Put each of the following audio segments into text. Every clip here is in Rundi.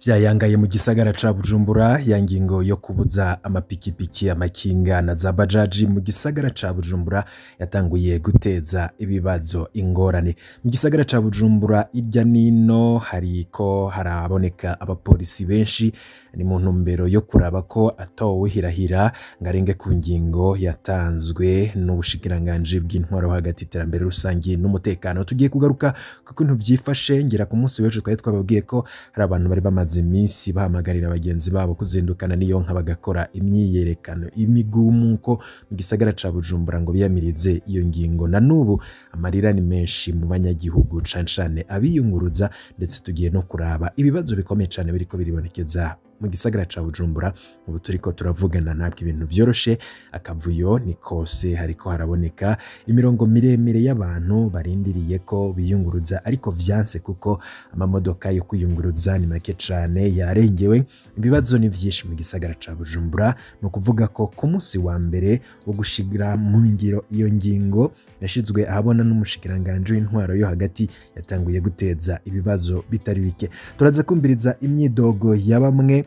Vyayangaye mu gisagara ca Bujumbura, ya ngingo yo kubuza amapikipiki, amakinga na za bajaji mu gisagara ca Bujumbura yatanguye guteza ibibazo, ingorane. Mu gisagara ca Bujumbura irya nino hariko haraboneka abapolisi benshi, ni mu ntumbero yo kuraba ko atawuhirahira ngo arenge ku ngingo yatanzwe n'ubushikiranganji bw'intwaro hagati, iterambere rusangi n'umutekano. Tugiye kugaruka ku kuntu vyifashe. Ngera ku munsi w'ejo twari twababwiye ko hari abantu bari bamaze iminsi bahamagarira bagenzi babo kuzindukana n'iyo nka bagakora imyiyerekano, imigumuko mu gisagara ca Bujumbura ngo biyamirize iyo ngingo. Na n'ubu amarira ni menshi mu banyagihugu, cane cane abiyunguruza, ndetse tugiye no kuraba ibibazo bikomeye cane biriko biribonekeza mu gisagara ca Bujumbura. Ubu turiko turavugana ntabwo ibintu vyoroshe, akavuyo ni kose, hariko haraboneka imirongo miremire y'abantu barindiriye ko biyunguruza, ariko vyanse kuko amamodoka yo kwiyunguruza ni make cane, yarengewe. Ibibazo ni vyinshi mu gisagara ca Bujumbura. Ni ukuvuga ko ku munsi wa mbere wo gushigira mu ngiro iyo ngingo yashizwe ahabona n'umushikiranganji w'intwaro yo hagati yatanguye guteza ibibazo bitari bike. Turaza kumviriza imyidogo ya bamwe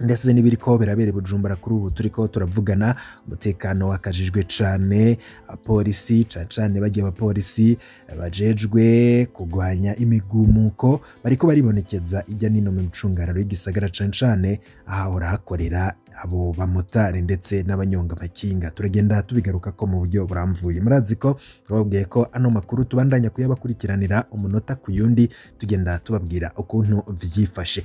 ndetse n'ibiriko birabera i Bujumbura kuri ubu turiko turavugana. Umutekano wakajijwe cane, abapolisi cane cane bagiye, abapolisi bajejwe kugwanya imigumuko bariko baribonekeza irya nino mu micungararo y'igisagara, cane cane ahahora hakorera abo bamotari ndetse n'abanyonga amakinga. Turagenda tubigarukako mu buryo buramvuye. Murazi ko twababwiye ko ano makuru tubandanya kuyabakurikiranira umunota ku yundi, tugenda tubabwira ukuntu vyifashe.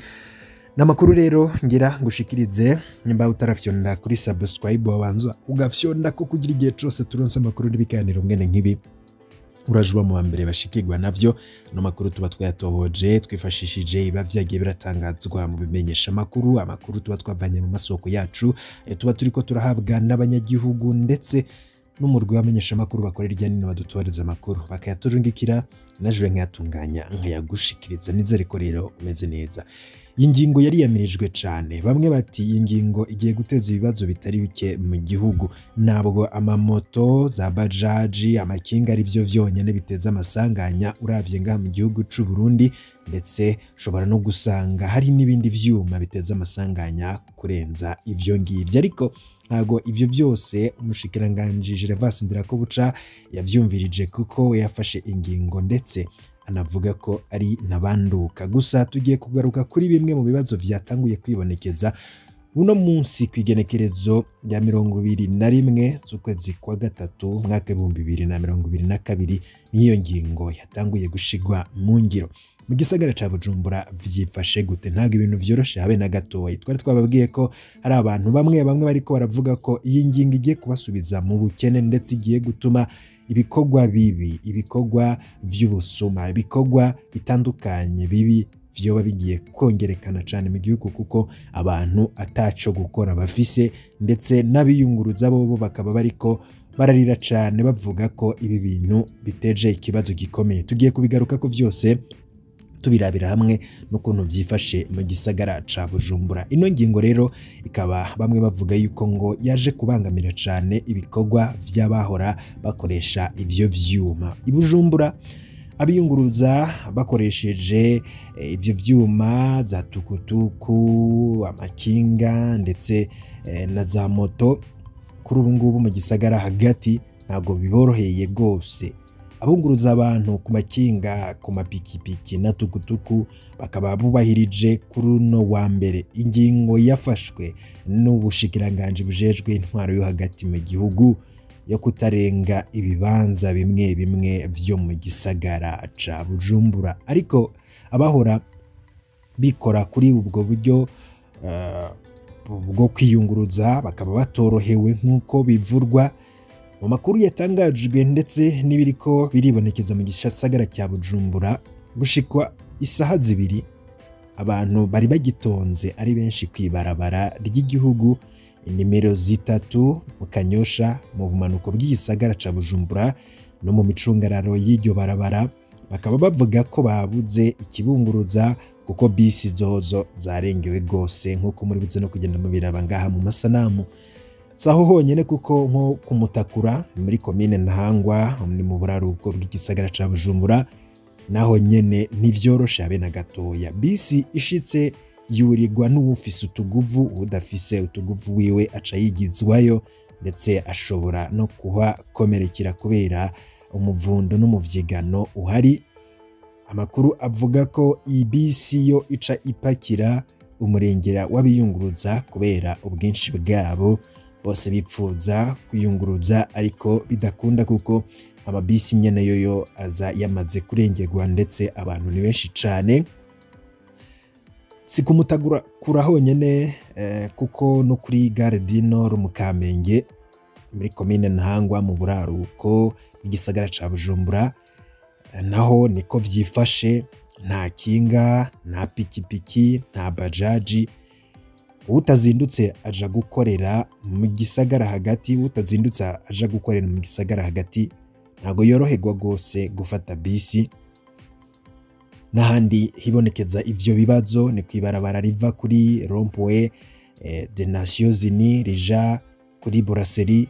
N'amakuru rero ngira ngushikirize, nimba utarafyonda kuri subscribe wabanza ugafyonda ko kugira igihe cose turonse amakuru n'ibiganiro mwene nk'ibi uraje uba mu wa mbere bashikirwa navyo. Ano makuru tuba twayatohoje twifashishije iba vyagiye biratangazwa mu bimenyesha amakuru, amakuru tuba twavanye mu masoko yacu, tuba turiko turahabwa n'abanyagihugu ndetse n'umurwi w'abamenyesha amakuru bakorera irya nino badutoreza amakuru bakayaturungikira, naje nkayatunganya nkayagushikiriza. Nizere ko rero umeze neza. Iyi ngingo yariyamirijwe cane, bamwe bati iyi ngingo igiye guteza ibibazo bitari bike mu gihugu. Ntabwo amamoto, za bajaji, amakinga ari vyo vyonyene biteza amasanganya uravye ngaha mu gihugu c'u Burundi, ndetse ushobora no gusanga hari n'ibindi vyuma biteza amasanganya kurenza ivyo ngivyo. Ariko ntabwo ivyo vyose umushikiranganji Gervais Ndirakobuca yavyumvirije, kuko we yafashe ingingo ndetse anavuga ko ari ntabanduka. Gusa tugiye kugaruka kuri bimwe mu bibazo vyatanguye kwibonekeza uno munsi kw'igenekerezo rya 21 z'ukwezi kwa gatatu umwaka 2022, n'iyo ngingo yatanguye gushigwa mu ngiro. Mu gisagara ca Bujumbura vyifashe gute? Ntabwo ibintu vyoroshe habe na gatoya. Twari twababwiye ko hari abantu bamwe bamwe bariko baravuga ko iyi ngingo igiye kubasubiza mu bukene, ndetse igiye gutuma ibikorwa bibi, ibikorwa vy'ubusuma, ibikorwa bitandukanye bibi vyoba bigiye kongerekana cane mu gihugu, kuko abantu ataco gukora bafise, ndetse n'abiyunguruza bobo bakaba bariko bararira cane bavuga ko ibi bintu biteje ikibazo gikomeye. Tugiye kubigarukako vyose tubirabira hamwe n'ukuntu vyifashe mu gisagara ca Bujumbura. Ino ngingo rero ikaba bamwe bavuga yuko ngo yaje kubangamira cane ibikorwa vy'abahora bakoresha ivyo vyuma. I Bujumbura abiyunguruza bakoresheje ivyo vyuma, za tukutuku, amakinga ndetse na za moto, kuri ubu ngubu mu gisagara hagati ntabwo biboroheye rwose. Abunguruza abantu ku makinga, ku mapikipiki na tukutuku bakaba bubahirije kuri uno wa mbere ingingo yafashwe n'ubushikiranganji bujejwe intwaro yo hagati mu gihugu yo kutarenga ibibanza bimwe bimwe vyo mu gisagara ca Bujumbura. Ariko abahora bikora kuri ubwo buryo bwo kwiyunguruza bakaba batorohewe nk'uko bivurwa mu makuru yatangajwe ndetse n'ibiriko biribonekeza mu gisagara cya Bujumbura. Gushikwa isaha 2 abantu bari bagitonze ari benshi kw'ibarabara ry'igihugu nimero 3 mu Kanyosha mu bumanuko bw'igisagara ca Bujumbura no mu micungararo y'iryo barabara, bakaba bavuga ko babuze ikibunguruza kuko bisi zozo zarengewe gose, nk'uko muri buze no kugenda mubiraba ngaha mu masanamu. Saho honyene, kuko nko kumutakura muri komine Ntahangwa ni mu buraruko bw'igisagara ca Bujumbura, naho nyene ntivyoroshe habe na gatoya. Bisi ishitse Yurirwa n'uwufise utuguvu, udafise utuguvu wiwe aca yigizwayo, ndetse ashobora no kuhakomerekera kubera umuvundo n'umuvyigano uhari. Amakuru avuga ko iyi bisi yo ica ipakira umurengera w'abiyunguruza kubera ubwinshi bwabo, bose bipfuza kwiyunguruza ariko bidakunda kuko amabisi nyene yoyo aza yamaze kurengerwa, ndetse abantu ni benshi cane. Si kumutagura kura honyene, kuko no kuri Gare du Nord mu Kamenge muri komine Ntahangwa mu buraruko bw'igisagara ca Bujumbura, naho niko vyifashe. Nta kinga, nta pikipiki, nta bajaji. Utazindutse aja gukorera mu gisagara hagati, utazindutse aja gukorera mu gisagara hagati ntago yoroherwa gose gufata bisi. N'ahandi hibonekeza ivyo bibazo ni kwibarabara riva kuri rond-point des Nations Unies rija kuri Brasserie.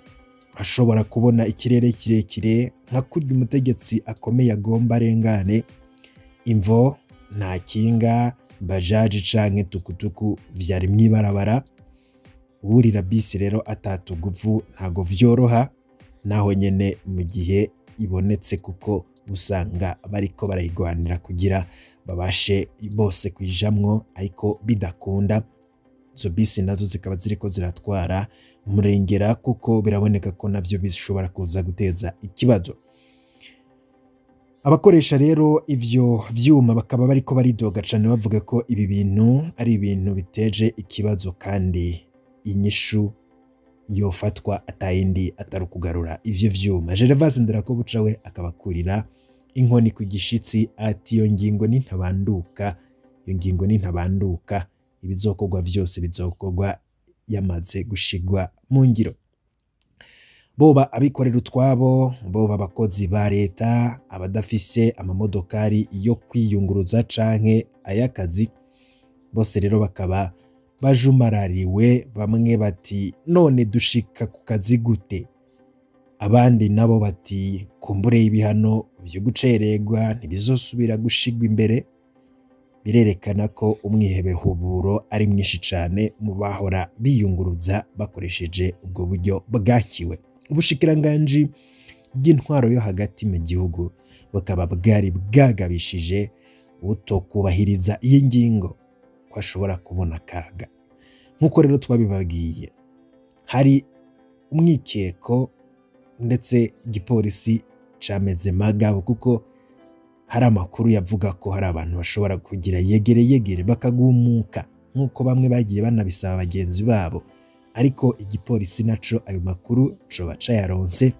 Urashobora kubona ikirere kirekire nka kurya umutegetsi akomeye agomba arengane, imvo nta kinga, bajaji canke tukutuku vyari mwibarabara. Uwurira bisi rero atatuguvu ntago vyoroha, naho nyene mu gihe ibonetse, kuko usanga bariko barayigwanira kugira babashe bose kwijamwo, ariko bidakunda. Izo bisi nazo zikaba ziriko ziratwara umurengera, kuko biraboneka ko navyo bishobora kuza guteza ikibazo. Abakoresha rero ivyo vyuma bakaba bariko baridoga cane, bavuga ko ibi bintu ari ibintu biteje ikibazo kandi inyishu yofatwa atayindi atari ukugarura ivyo vyuma. Gervase Ndirakobuca we akabakurira inkoni ku gishitsi, ati iyo ngingo nintabanduka, iyo ngingo nintabanduka, ibizokorwa vyose bizokorwa yamaze gushigwa mu ngiro. Boba abikorera utwabo, boba abakozi ba leta, abadafise amamodokari yo kwiyunguruza canke ay'akazi, bose rero bakaba bajumarariwe. Bamwe bati none dushika ku kazi gute? Abandi nabo bati kumbure ibihano vyo gucererwa ntibizosubira gushigwa imbere. Birerekana ko umwihebehuburo ari mwinshi cane mu bahora biyunguruza bakoresheje ubwo buryo bwakiwe. Ubushikiranganji bw'intwaro yo hagati mu gihugu bukaba bwari bwagabishije utokubahiriza iyi ngingo ko ashobora kubona akaga. Nk'uko rero twabibabwiye, hari umwikeko ndetse igipolisi cameze magabo, kuko hari amakuru yavuga ko hari abantu bashobora kugira yegere yegere bakagumuka, nk'uko bamwe bagiye banabisaba bagenzi babo. Ariko igipolisi naco ayo makuru coba cayaronse,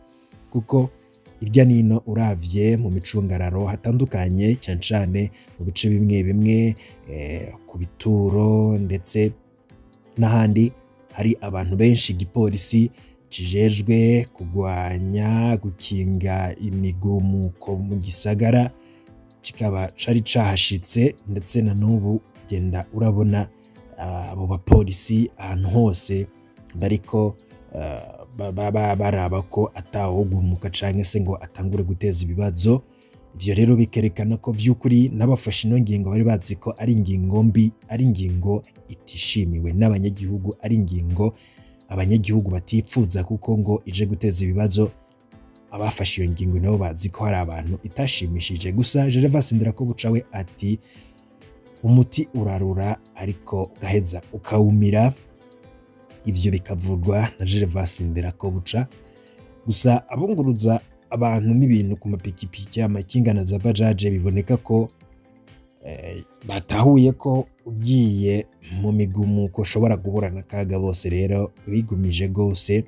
kuko irya nino uravye mu micungararo hatandukanye, cane cane mu bice bimwe bimwe, ku bituro ndetse n'ahandi hari abantu benshi. Igipolisi kijejwe kugwanya gukinga imigumuko mu gisagara kikaba cari cahashitse, ndetse na n'ubu genda urabona abo bapolisi ahantu hose bariko baraba ko atawugumuka canke se ngo atangure guteza ibibazo. Ivyo rero bikerekana ko vy'ukuri n'abafashe ino ngingo bari bazi ko ari ingingo mbi, ari ingingo itishimiwe n'abanyagihugu, ari ingingo abanyagihugu batipfuza, kuko ngo ije guteza ibibazo. Abafashe iyo ngingo nabo bazi ko hari abantu itashimishije. Gusa Gervase Ndirakobuca we ati umuti urarura ariko ugaheza ukawumira. Ivyo bikavurwa na Gervase Ndirakobuca. Gusa abunguruza abantu n'ibintu ku mapikipiki, amakinga na za bajaje, biboneka ko batahuye ko ugiye mu migumuko ushobora guhura n'akaga. Bose rero bigumije gose,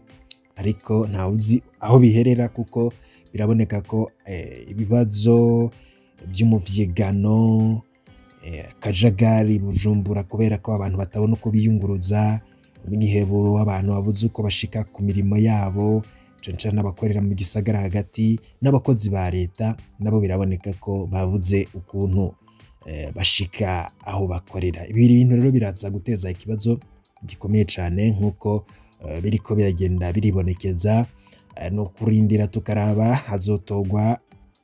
ariko ntawuzi aho biherera, kuko biraboneka ko ibibazo vy'umuvyigano, akajagari Bujumbura, kubera ko abantu batabona uko biyunguruza, umwiheburo w'abantu babuze uko bashika ku mirimo yabo, cane cane abakorera mu gisagara hagati n'abakozi ba leta nabo biraboneka ko babuze ukuntu bashika aho bakorera. Ibi bintu rero biraza guteza ikibazo gikomeye cane, nk'uko biriko biragenda biribonekeza. No kurindira tukaraba hazotogwa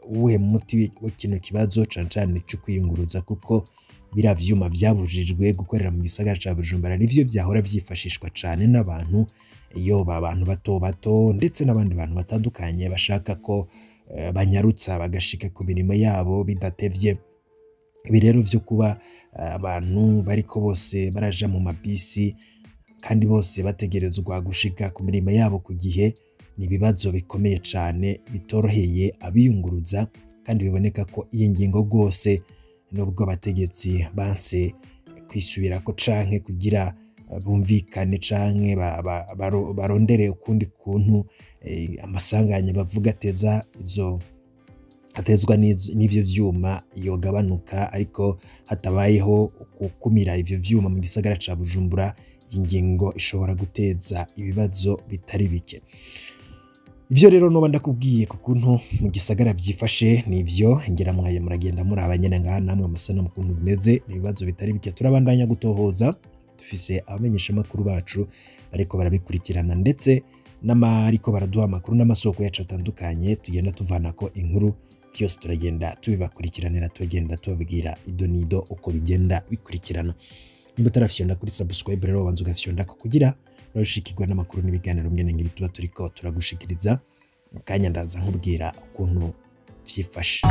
uwuhe muti wa kino kibazo, cane cane co kwiyunguruza, kuko Biriya vyuma vyabujijwe gukorera mu gisagara ca Bujumbura nivyo vyahora vyifashishwa cane n'abantu, yoba abantu bato bato ndetse n'abandi bantu batandukanye bashaka ko banyarutsa bagashika ku mirimo yabo bidatevye. Ibi rero vyo kuba abantu bariko bose baraja mu mabisi kandi bose bategerezwa gushika ku mirimo yabo ku gihe, ni ibibazo bikomeye cane bitoroheye abiyunguruza, kandi biboneka ko iyi ngingo rwose nubwo abategetsi banse kwisubirako canke kugira bumvikane canke barondere ukundi kuntu amasanganya bavuga ateza izo atezwa n'ivyo vyuma yogabanuka, ariko hatabayeho gukumira ivyo vyuma mu gisagara ca Bujumbura, iyi ngingo ishobora guteza ibibazo bitari bike. Ivyo rero noba ndakubwiye ku kuntu mu gisagara vyifashe nivyo, ngira mwaye muragenda muraba nyene ngaha namwe amasanamu ukuntu bimeze, ni ibibazo bitari bike. Turabandanya gutohoza, dufise abamenyeshamakuru bacu bariko barabikurikirana ndetse n'amariko baraduha amakuru n'amasoko yacu atandukanye tugenda tuvanako inkuru, byose turagenda tubibakurikiranira, tugenda tubabwira ido nido uko bigenda bikurikirana. Niba utarafyonda kuri subscribe rero banza ugafyondako kugira urashikirwa n'amakuru n'ibiganiro mwene ngibi tuba turiko turagushikiriza. Mu kanya ndaza nkubwira ukuntu vyifashe.